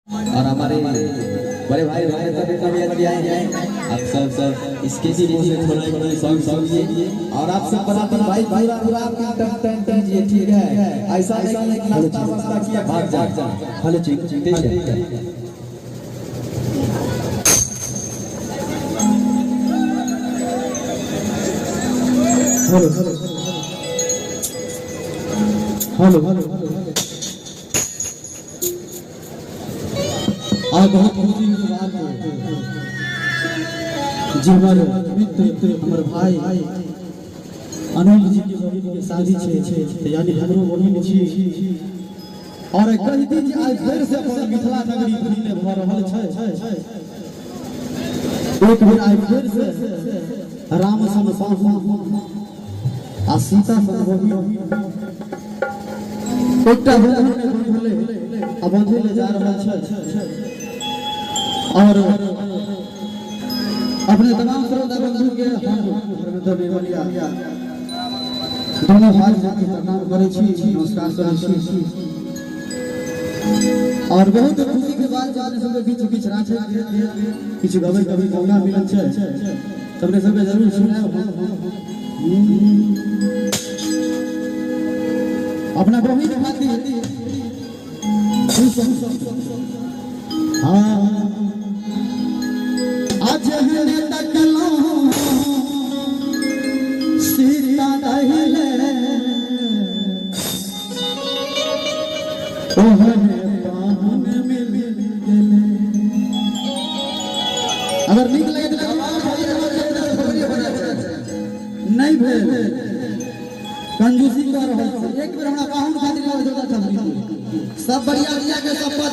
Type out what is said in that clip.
और हमारे बड़े भाई भाई सब भी आए हैं। आप सब सब इसके भी मुंह से थोड़ा थोड़ा सॉन्ग सुनिए और आप सब बनाते भाई भाई पूरा टन टन कीजिए, ठीक है? ऐसा नहीं कि नाश्ता वास्ता किया भाग जा। हेलो ठीक ठीक है। हेलो हेलो हेलो, आज बहुत खुशी के बात है जे हमर मित्र हमर भाई अनिल जी के बहिन के शादी छै, यानी हमरो बहिन छी। और कहि दी जे आइ फेर से अपन मिथिला नगरी धन्य भऽ रहल छै। एक बेर आइ फेर से राम सन पाहुन आ सीता सन बहिन एकटा बंधन में बंधले आ बंधे ले जा रहल छै। और अपने तमाम श्रोता बंधु के हम धर्मेंद्र निर्मलिया दोनों हाथ जोड़ के प्रणाम करै छी, नमस्कार करै छी। और बहुत खुशी के बात जे अपने सबके बीच किछु नाचै किछु गबै कभी मौका मिलल छै, सबने सबके जरूर सुनायब। अपना बहिन खातिर हाँ आज हने तकलौं सीता दहिले ओहने पाहुन मिल गेले। अगर नीक लगे तो नहीं भेल कंजूसी कर रहल छी। एक बेर हमरा पाहुन खातिर जोरदार थपड़ी सब बढ़िया बढ़िया के सब पद